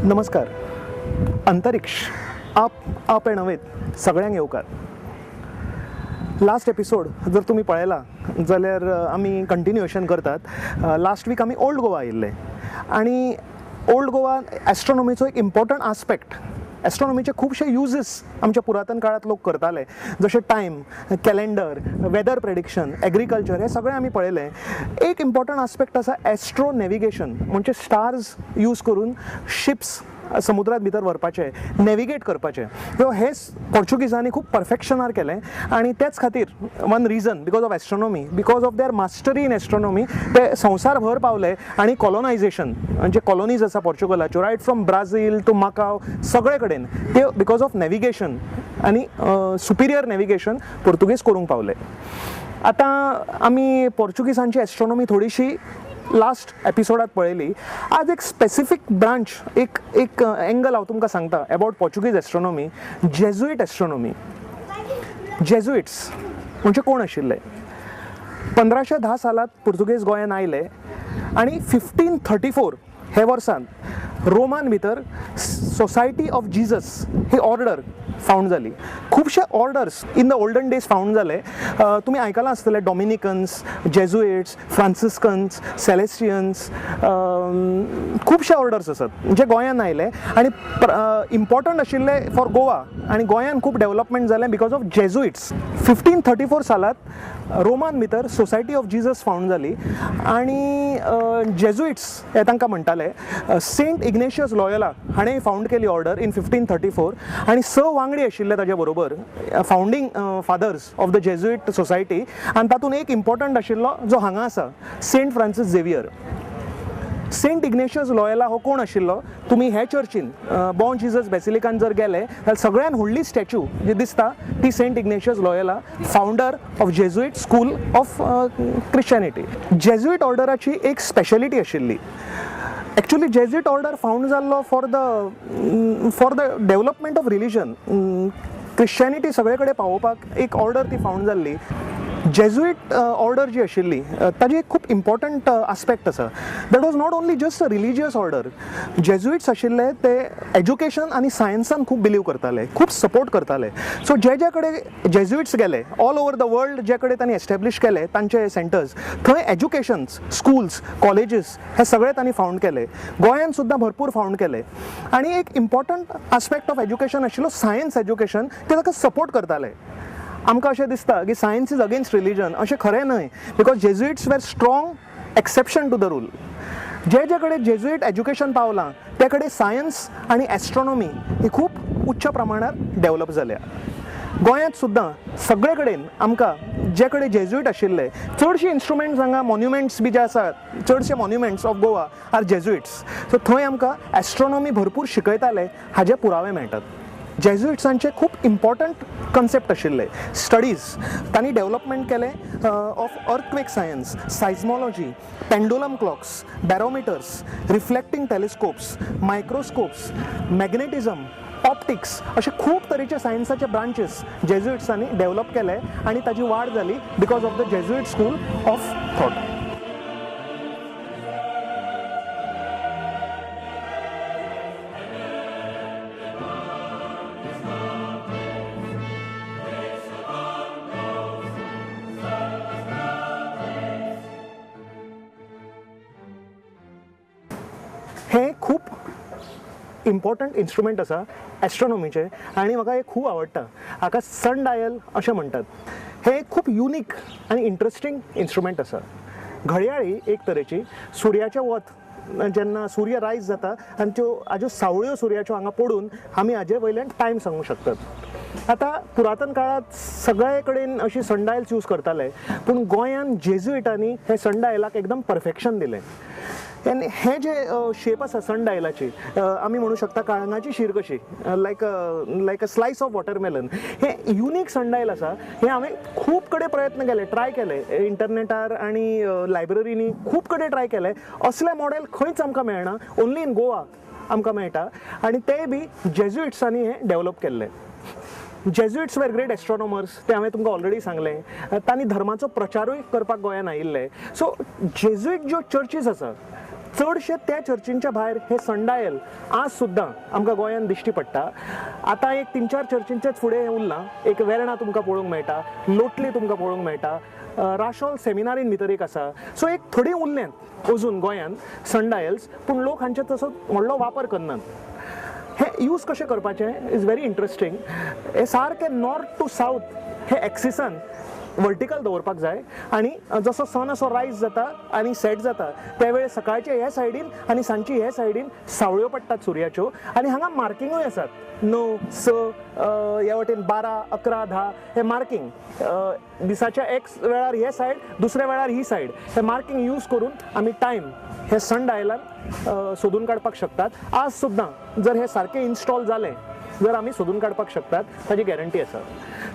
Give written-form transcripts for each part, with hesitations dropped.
नमस्कार. अंतरिक्ष आप आप एंड अवेत सगळ्यांक येवकार. लास्ट एपिसोड जर तुमी पळयला जाल्यार आमी कंटिन्युएशन करतात. लास्ट वीक आमी ओल्ड गोवा आयिल्ले आनी ओल्ड गोवा एस्ट्रोनॉमीचो एक इम्पॉर्टंट आस्पेक्ट, एस्ट्रोनॉमीचे खुबशे युजीस आमच्या पुरातन काळांत लोक करताले, जशे time, calendar, weather prediction, agriculture, हे सगळें आमी पळयलें. एक इम्पॉर्टंट आस्पेक्ट आसा एस्ट्रो नेविगेशन, म्हणजे स्टार्स यूज करून शिप्स समुद्रात भितर व्हरपाचे, नेविगेट करपाचे. हे पोर्चुगीजांनी खूब परफेक्शनार केलें आनी तेच खातीर one reason because of astronomy, because of their mastery in astronomy ते संवसारभर पावले आनी कॉलोनायझेशन म्हणजे कॉलोनीज आसा पोर्चुगलाच्यो, right from Brazil to Macau सगळे कडेन ते because of navigation आनी सुपिरियर नेविगेशन पोर्तुगीज करूंक पावले. आतां आमी पोर्चुगीजांची एस्ट्रोनॉमी थोडीशी लास्ट एपिसोडात पळयली. आज एक स्पेसिफीक ब्रांच, एक एक एंगल हांव तुमकां सांगता about Portuguese astronomy, Jesuit astronomy. Jesuits म्हणजे कोण आशिल्ले? 1510 सालांत पुर्तुगेज गोंयांत आयले आनी 1534 हे वर्सान रोमान भितर society of Jesus he order found जाली. खुबशे orders in the olden days found जाले. तुमी आयकलां आसतलें, डॉमिनिकन्स, जेजुइट्स, फ्रांसिस्कन्स, सेलेस्टियन्स, खुबशे ऑर्डर्स आसात जे गोंयांत आयले आनी इम्पॉर्टंट आशिल्ले फॉर गोवा आनी गोंयांत खूब डेव्हलपमेंट जालें because of Jesuits. 1534 सालांत रोमान भितर सोसायटी ऑफ जीजस फावंड जाली आनी जेजुइट्स हे तांकां म्हणटाले. सेंट इग्नेशियस लॉयला हाणें फावंड केली ऑर्डर इन 1534 आनी 6 वांगडी आशिल्ले ताजे बरोबर, founding fathers of the Jesuit society. आनी तातूंत एक इम्पॉर्टंट आशिल्लो जो हांगा आसा, Saint Francis Xavier. Saint Ignatius Loyola हो कोण आशिल्लो? तुमी हे चर्चीन बॉन जीजस बेसिलिकान जर गेले जाल्यार सगळ्यान व्हडली स्टॅच्यू जी दिसता ती Saint Ignatius Loyola, founder of Jesuit school of Christianity. Jesuit ऑर्डराची एक स्पेशलिटी आशिल्ली. एक्चुअली जेजुइट ऑर्डर फावंड जाल्लो for the development of religion, Christianity सगळे कडेन पावोवपाक एक ऑर्डर ती फावंड जाल्ली. जेजुइट ऑर्डर जी आशिल्ली ताजी एक खूब इम्पॉर्टंट आस्पेक्ट आसा. That was not only just a religious order. Jesuits आशिल्ले ते एज्युकेशन आनी सायन्सान खूब बिलीव करताले, खूब सपोर्ट करताले. सो जे जे कडेन जेजुइट्स गेले ऑल ओवर the world, जे कडेन तांणी एस्टेब्लीश केले तांचे सेंटर्स, थंय एज्युकेशन्स, स्कूल्स, कॉलेजीस हे सगळे तांणी फावंड केले. गोंयांत सुद्दां भरपूर फावंड केले. आनी एक इम्पॉर्टंट आस्पेक्ट ऑफ एज्युकेशन आशिल्लो सायन्स एज्युकेशन, ते ताका सपोर्ट करताले. आमकां अशें दिसता की सायन्स is against religion, अशें खरें न्हय, because Jesuits were strong exception to the rule. जे जे कडेन जेजुइट एज्युकेशन पावलां ते कडेन सायन्स आनी एस्ट्रोनॉमी ही खूब उच्च प्रमाणार डेवलप जाल्या. गोंयांत सुद्दां सगळे कडेन आमकां जे कडेन जेजुइट आशिल्ले चडशीं इन्स्ट्रुमेंट्स हांगा, मॉन्युमेंट्स बी जे आसात, चडशे monuments of Goa are Jesuits. So थंय आमकां एस्ट्रोनॉमी भरपूर शिकयताले हाजे पुरावे मेळटात. जेजुइट्सांचे खूब इम्पॉर्टंट कन्सेप्ट आशिल्ले स्टडीज, तांणी डेव्हलपमेंट केलें of earthquake science, seismology, pendulum clocks, barometers, reflecting telescopes, microscopes, magnetism, optics, अशे खूब तरेचे सायन्साचे ब्रांचीस जेजुइट्सांनी डेव्हलप केले आनी ताजी वाड जाली because of the Jesuit school of thought. हें खूब इम्पॉर्टंट इन्स्ट्रुमेंट आसा एस्ट्रोनॉमीचें आनी म्हाका हें खूब आवडटा. हाका सन डायल अशें म्हणटात. हें खूब युनीक आनी इंट्रस्टींग इन्स्ट्रुमेंट आसा. घडयाळी एक तरेची, सुर्याचें वत जेन्ना सूर्य रायज जाता आनी त्यो हाज्यो सावळ्यो सुर्याच्यो हांगा पडून आमी हाजे वयल्यान टायम सांगूंक शकतात. आतां पुरातन काळांत सगळे कडेन अशी सनडायल्स यूज करताले, पूण गोंयांत जेजुइटांनी हे सनडायलाक एकदम परफेक्शन दिलें. आनी हे जे शेप आसा सन डायलाची, आमी म्हणू शकता काळंगाची शीर कशी, like like a slice of watermelon, hey unique sundial आसा. हें हांवें खूब कडेन प्रयत्न केले, ट्राय केले इंटरनेटार आनी लायब्ररींनी खूब कडेन ट्राय केले. असलें मॉडेल खंयच आमकां मेळना, ओन्ली इन गोवा आमकां मेळटा आनी तेय बी जेजुइट्सांनी हें डेवलप केल्लें. जेजुइट्स वेर ग्रेट एस्ट्रॉनॉमर्स, ते हांवें तुमकां ऑलरेडी सांगलें. तांणी धर्माचो प्रचारूय करपाक गोंयांत आयिल्ले. सो जेजुइट ज्यो चर्चीस आसा चडशे त्या चर्चींच्या भायर हे सनडायल आज सुद्दां आमकां गोंयांत दिश्टी पडटा. आतां एक 3-4 चर्चींचेच फुडें हें उरलां. एक वेर्णा तुमकां पळोवंक मेळटा, लोटली तुमकां पळोवंक मेळटा, राशोल सेमिनारीन भितर एक आसा. सो एक थोडी उरल्यांत अजून गोंयांत सनडायल्स, पूण लोक हांचे तसो व्हडलो वापर करनात. हे यूज कशें करपाचें is very interesting. हे सारकें नॉर्थ टू सावथ हे एक्सिसान वर्टिकल दवरपाक जाय आनी जसो सन असो रायज जाता आनी सेट जाता त्यावेळेर सकाळचे हे सायडीन आनी सांजची हे सायडीन सावळ्यो पडटात सुर्याच्यो. आनी हांगा मार्किंगूय आसात, 9, 6, ह्या वटेन 12, 11, 10 हे मार्किंग. दिसाच्या एक वेळार हे सायड, दुसऱ्या वेळार ही सायड, हे मार्किंग यूज करून आमी टायम हे सन डायलान सोदून काडपाक शकतात. आज सुद्दां जर हे सारकें इन्स्टॉल जालें जर आमी सोदून काडपाक शकतात ताजी गॅरंटी आसा.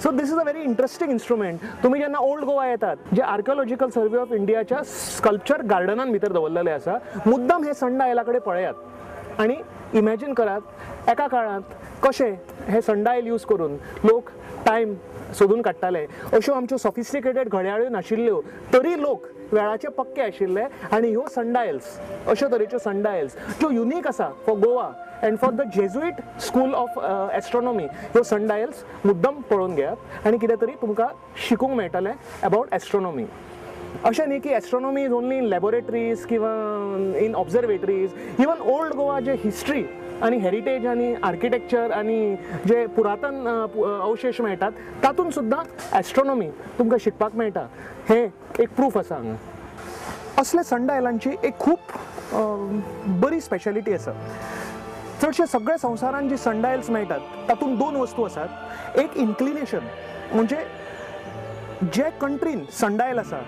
So this is a very interesting instrument. तुमी जेन्ना ओल्ड गोवा येतात, जे आर्किओलॉजिकल सर्वे ऑफ इंडियाच्या स्कल्पचर गार्डनान भितर दवरलेले आसा, मुद्दम हे सनडायला कडेन पळयात आनी इमॅजीन करात एका काळांत कशें हे सनडायल यूज करून लोक टायम सोदून काडटाले. अश्यो आमच्यो सॉफिस्टिकेटेड घड्याळ्यो नाशिल्ल्यो तरी लोक वेळाचे पक्के आशिल्ले आनी ह्यो सनडायल्स, अश्यो तरेच्यो सनडायल्स ज्यो युनीक आसा for Goa and for the Jesuit school of astronomy, ह्यो सनडायल्स मुद्दम पळोवन घेयात आनी कितें तरी तुमकां शिकूंक मेळटलें अबावट एस्ट्रोनॉमी. अशें न्ही की astronomy is only in laboratories किंवा in observatories. Even old Goa J history आनी हेरिटेज आनी आर्किटेक्चर आनी जे पुरातन अवशेश मेळटात तातूंत सुद्दां एस्ट्रोनॉमी तुमकां शिकपाक मेळटा. हें एक प्रूफ आसा हांगा. असल्या सनडायलांची एक खूब बरी स्पेशलिटी आसा. चडशे सगळे संवसारांत जी सनडायल्स मेळटात तातूंत 2 वस्तू आसात. एक इन्क्लिनेशन, म्हणजे जे कंट्रीन सनडायल आसा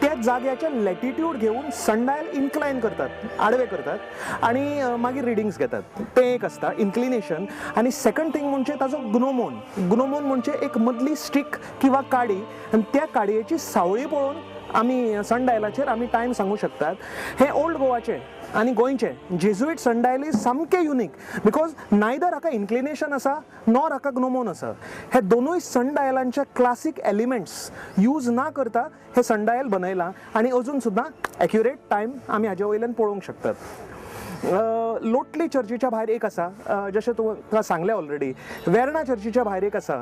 त्या जाग्याचे लॅटिट्यूड घेवन सनडायल इन्क्लायन करतात, आडवे करतात आनी मागीर रिडिंग्स घेतात. तें एक आसता इन्क्लिनेशन. आनी सेकंड थींग म्हणजे ताजो ग्नोमोन. ग्नोमोन म्हणजे एक मदली स्टीक किंवा काडी आनी त्या काडयेची सावळी पळोवन आमी सनडायलाचेर आमी टायम सांगू शकतात. हें ओल्ड गोवाचें आनी गोंयचें जेजुईट सनडायल is सामकें युनीक because neither हाका इन्क्लिनेशन आसा नॉर हाका ग्नोमोन आसा. हे दोनूय सनडायलांचे क्लासीक एलिमेंट्स यूज ना करता हे सनडायल बनयलां आनी अजून सुद्दां एक्युरेट टायम आमी हाजे वयल्यान पळोवंक शकतात. लोटली चर्चीच्या भायर एक आसा, जशें तुका सांगलें ऑलरेडी. वेर्णा चर्चीच्या भायर एक आसा,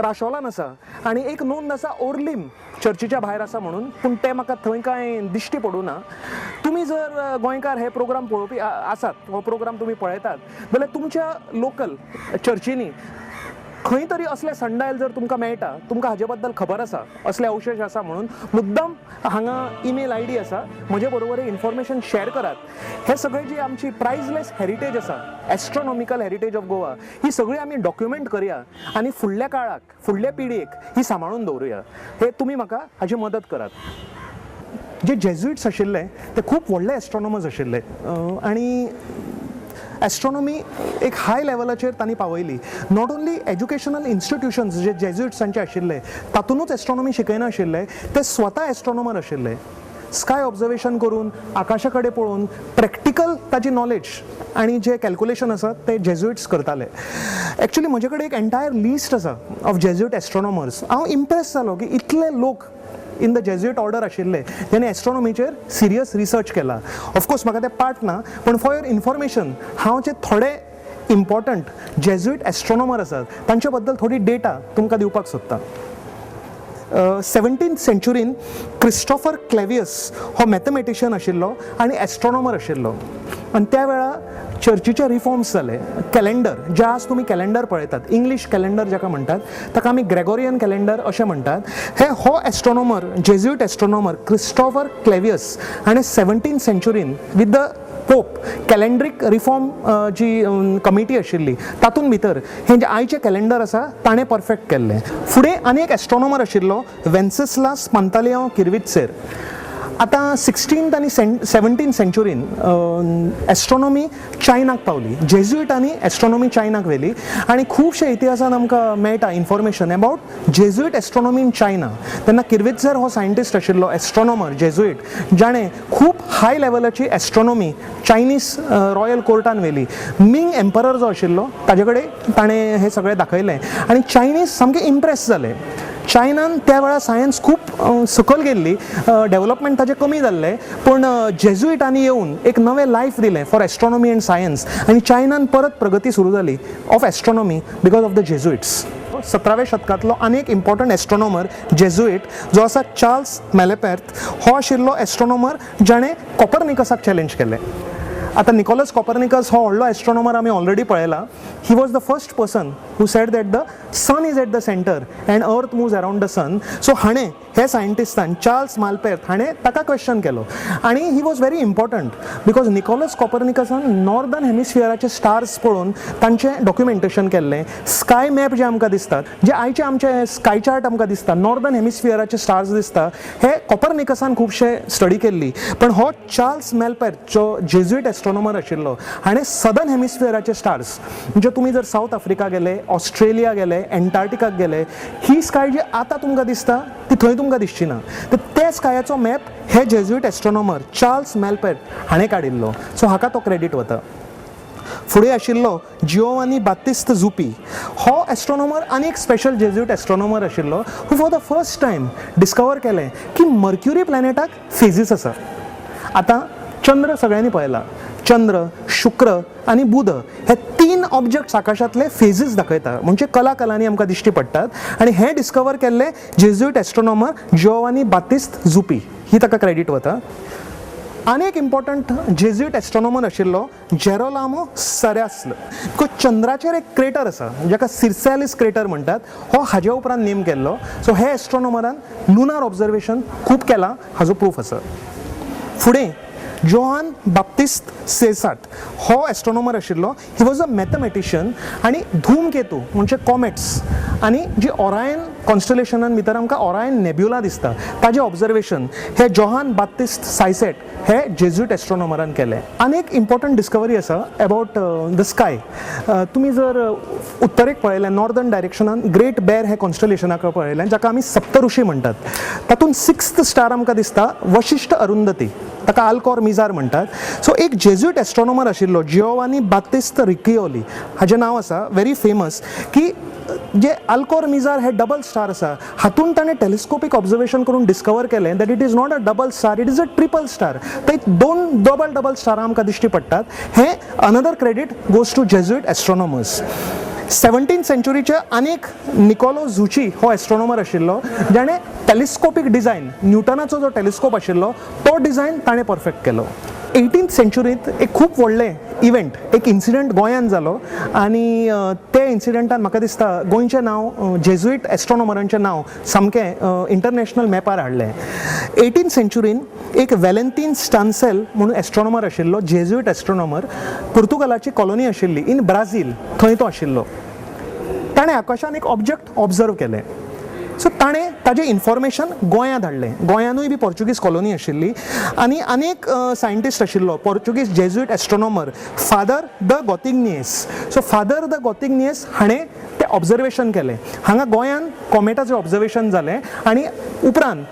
राशोलान आसा आनी एक नोंद आसा ओर्लीम चर्चीच्या भायर आसा म्हणून, पूण तें म्हाका थंय कांय दिश्टी पडूं ना. तुमी जर गोंयकार हे प्रोग्राम पळोवपी आसात, हो प्रोग्राम तुमी पळयतात जाल्यार तुमच्या लोकल चर्चींनी खंय तरी असले सनडायल जर तुमकां मेळटा, तुमकां हाजे बद्दल खबर आसा, असले अवशेश आसा म्हणून, मुद्दम हांगा ईमेल I D आसा, म्हजे बरोबर इन्फॉर्मेशन शेअर करात. हे सगळे जी आमची प्रायजलेस हेरिटेज आसा, एस्ट्रोनॉमिकल हेरिटेज ऑफ गोवा, ही सगळी आमी डॉक्युमेंट करया आनी फुडल्या काळाक, फुडल्या पिळगेक ही सांबाळून दवरुया. हे तुमी म्हाका हाजी मदत करात. जे जेजुइट्स आशिल्ले ते खूब व्हडले एस्ट्रोनॉमर्स आशिल्ले आनी एस्ट्रोनॉमी एक हाय लेवलाचेर तांणी पावयली. Not only educational institutions जे जेजुइट्सांचे आशिल्ले तातूंतच एस्ट्रोनॉमी शिकयनाशिल्ले, ते स्वता एस्ट्रोनॉमर आशिल्ले. स्काय ऑब्जर्वेशन करून, आकाशा कडेन पळोवन प्रॅक्टिकल ताजी नॉलेज आनी जे कॅल्कुलेशन आसा ते जेजुइट्स करताले. एक्चुली म्हजे कडेन एक एंटायर लिस्ट आसा ऑफ जेजुइट एस्ट्रोनॉमर्स. हांव इम्प्रेस जालो की इतले लोक इन the Jesuit order आशिल्ले ज्यांनी एस्ट्रोनॉमीचेर सिरियस रिसर्च केला. ऑफकोर्स म्हाका तें पाठ ना, पूण फॉर your information हांव जे थोडे इम्पॉर्टंट जेजुइट एस्ट्रोनॉमर आसात तांचे बद्दल थोडी डेटा तुमकां दिवपाक सोदता. 17th सेंचुरीन क्रिस्टोफर क्लेवियस हो मॅथमेटिशियन आशिल्लो आनी एस्ट्रोनॉमर आशिल्लो आनी त्या वेळार चर्चीचे रिफॉर्म्स जाले. कॅलेंडर जे आज तुमी कॅलेंडर पळयतात, इंग्लीश कॅलेंडर जाका म्हणटात ताका आमी ग्रेगोरियन कॅलेंडर अशें म्हणटात. हे हो एस्ट्रोनॉमर, जेज्युइट एस्ट्रोनॉमर क्रिस्टोफर क्लेवियस हाणें 17th सेंचुरीन with the pope calendric reform ji committee आशिल्ली तातूंत भितर हें जें आयचें कॅलेंडर आसा ताणें परफेक्ट केल्लें. फुडें आनी एक एस्ट्रोनॉमर आशिल्लो वेन्सेस्लास पंतालियांव किर्वित्सेर. आतां 16th आनी 17th सेंचुरीन एस्ट्रोनॉमी चायनाक पावली. जेजुइटांनी एस्ट्रोनॉमी चायनाक व्हेली आनी खुबशे इतिहासान आमकां मेळटा information about Jesuit astronomy in China. तेन्ना किर्वित्झर हो सायंटिस्ट आशिल्लो एस्ट्रोनॉमर जेजुइट, जाणें खूब हाय लेवलाची एस्ट्रोनॉमी चायनीज रॉयल कोर्टान व्हेली. मिंग एम्परर जो आशिल्लो ताजे कडेन ताणें हें सगळें दाखयलें आनी चायनीज सामके इम्प्रेस जाले. चायनान त्या वेळार सायन्स खूब सकयल गेल्ली, डेव्हलपमेंट ताजें कमी जाल्लें, पूण जेजुइटांनी येवन एक नवें लायफ दिलें फॉर एस्ट्रॉनॉमी एंड सायन्स आनी चायनान परत प्रगती सुरू जाली of astronomy because of the Jesuits. 17व्या शतकांतलो आनी एक इम्पॉर्टंट एस्ट्रॉनॉमर जेजुइट जो आसा चार्ल्स मॅलेपेर्त, हो आशिल्लो एस्ट्रॉनॉमर जाणें कॉपरनिकसाक चॅलेंज केलें. आतां निकोलस कॉपरनिकस हो व्हडलो एस्ट्रॉनॉमर आमी ऑलरेडी पळयला. He was the first person who said that the sun is at the center and earth moves around the sun. So हाणें, हे सायंटिस्टान, चार्ल्स मालपेर्त हाणें ताका क्वेश्चन केलो आनी he was very important because Nicholas कॉपरनिकसान नॉर्दर्न हेमिस्फियराचे stars पळोवन तांचें डॉक्युमेंटेशन केल्लें. स्काय मॅप जे आमकां दिसतात, जे आयचे आमचे स्काय चार्ट आमकां दिसता, नॉर्दर्न हेमिस्फियराचे स्टार्स दिसता, हे कॉपरनिकसान खुबशे स्टडी केल्ली. पण हो चार्ल्स मेलपेर्त जो जेजुइट एस्ट्रॉनॉमर आशिल्लो, हाणें सदर्न हेमिस्फियराचे स्टार्स, म्हणजे तुमी जर सावथ आफ्रिका गेले, ऑस्ट्रेलिया गेले, एंटार्क्टिकाक गेले, ही स्काय जी आतां तुमकां दिसता ती थंय तुमकां दिसची ना. तर त्या स्कायाचो मॅप हे जेजुइट एस्ट्रॉनॉमर चार्ल्स मेलपेर्त हाणें काडिल्लो. सो हाका तो क्रेडीट वता. फुडें आशिल्लो जिओवानी बात्तिस्त जुपी. हो एस्ट्रॉनॉमर आनी एक स्पेशल जेजुइट एस्ट्रॉनॉमर आशिल्लो who for the first time discover केलें की मर्क्युरी प्लॅनेटाक फेजीस आसा. आतां चंद्र सगळ्यांनी पळयला. चंद्र, शुक्र आनी बुध हे तीन ऑब्जेक्ट्स आकाशांतले फेजीस दाखयता, म्हणजे कला कलांनी आमकां दिश्टी पडटात आनी हें डिस्कवर केल्लें जेजुइट एस्ट्रॉनॉमर जिओवानी बात्तिस्त जुपी, ही ताका क्रेडीट वता. आनी एक इम्पॉर्टंट जेजुइट एस्ट्रॉनॉमर आशिल्लो जेरोलामो सरयास्ल. चंद्राचेर एक क्रेटर आसा जाका सिरसॅलिस क्रेटर म्हणटात, हो हाजे उपरांत नेम केल्लो. सो हे एस्ट्रॉनॉमरान लुनार ऑब्जर्वेशन खूब केलां हाजो प्रूफ आसा. फुडें जोहान बाप्तिस्त सेसाट हो एस्ट्रॉनॉमर आशिल्लो. He was a mathematician आनी धूमकेतू म्हणजे कॉमेट्स आनी जी ओरायन कॉन्स्टलेशनान भितर आमकां ओरायन नेब्युला दिसता ताजें ऑब्जर्वेशन हे जोहान बाप्तिस्त सायसेट हे जेजुइट एस्ट्रॉनॉमरान केलें. आनी एक इम्पॉर्टंट डिस्कवरी आसा अबाउट the sky. तुमी जर उत्तरेक पळयलें, नॉर्दर्न डायरेक्शनान ग्रेट बेर हे कॉन्स्टलेशनाक पळयलें, जाका आमी सप्तऋषी म्हणटात, तातूंत सिक्स्थ स्टार आमकां दिसता वशिश्ठ अरुंधती, ताका आल्कॉर मिजार म्हणटात. सो एक जेजुइट एस्ट्रॉनॉमर आशिल्लो जिओवानी बात्तिस्त रिकिओली हाजें नांव आसा, व्हेरी फेमस, की जे आल्कोर मिजार हे डबल स्टार आसा, हातून ताणें टेलिस्कोपीक ऑब्जर्वेशन करून डिस्कवर केलें that it is not a double star, it is a triple star. ते दोन डबल डबल स्टारां आमकां दिश्टी पडटात. हें another credit goes to Jesuit astronomers. 17 सेंचुरीचे आनीक निकोलो झुची हो एस्ट्रॉनॉमर आशिल्लो जाणें टेलिस्कोपीक डिझायन, न्यूटनाचो जो टेलिस्कोप आशिल्लो तो डिझायन ताणें परफेक्ट केलो. 18th सेंचुरींत एक खूब व्हडलें इव्हेंट, एक इन्सिडंट गोंयांत जालो आनी ते इन्सिडंटान म्हाका दिसता गोंयचें नांव, जेजुईट एस्ट्रॉनॉमरांचें नांव सामकें इंटरनॅशनल मॅपार हाडलें. 18th सेंचुरीन एक वेलेंतीन स्टान्सेल म्हणून एस्ट्रॉनॉमर आशिल्लो, जेजुईट एस्ट्रॉनॉमर. पुर्तुगालाची कॉलनी आशिल्ली इन ब्राझील, थंय तो आशिल्लो. ताणें आकाशान एक ऑब्जेक्ट ऑब्जर्व केलें. सो ताणें ताजें इन्फॉर्मेशन गोंयांत धाडलें. गोंयानूय बी पोर्चुगीज कॉलनी आशिल्ली आनी आनीक सायंटिस्ट आशिल्लो Portuguese Jesuit astronomer father the Gottignies. So father the Gottignies हाणें तें ऑब्जर्वेशन केलें. हांगा गोंयांत कॉमेटाचें ऑब्जर्वेशन जालें आनी उपरांत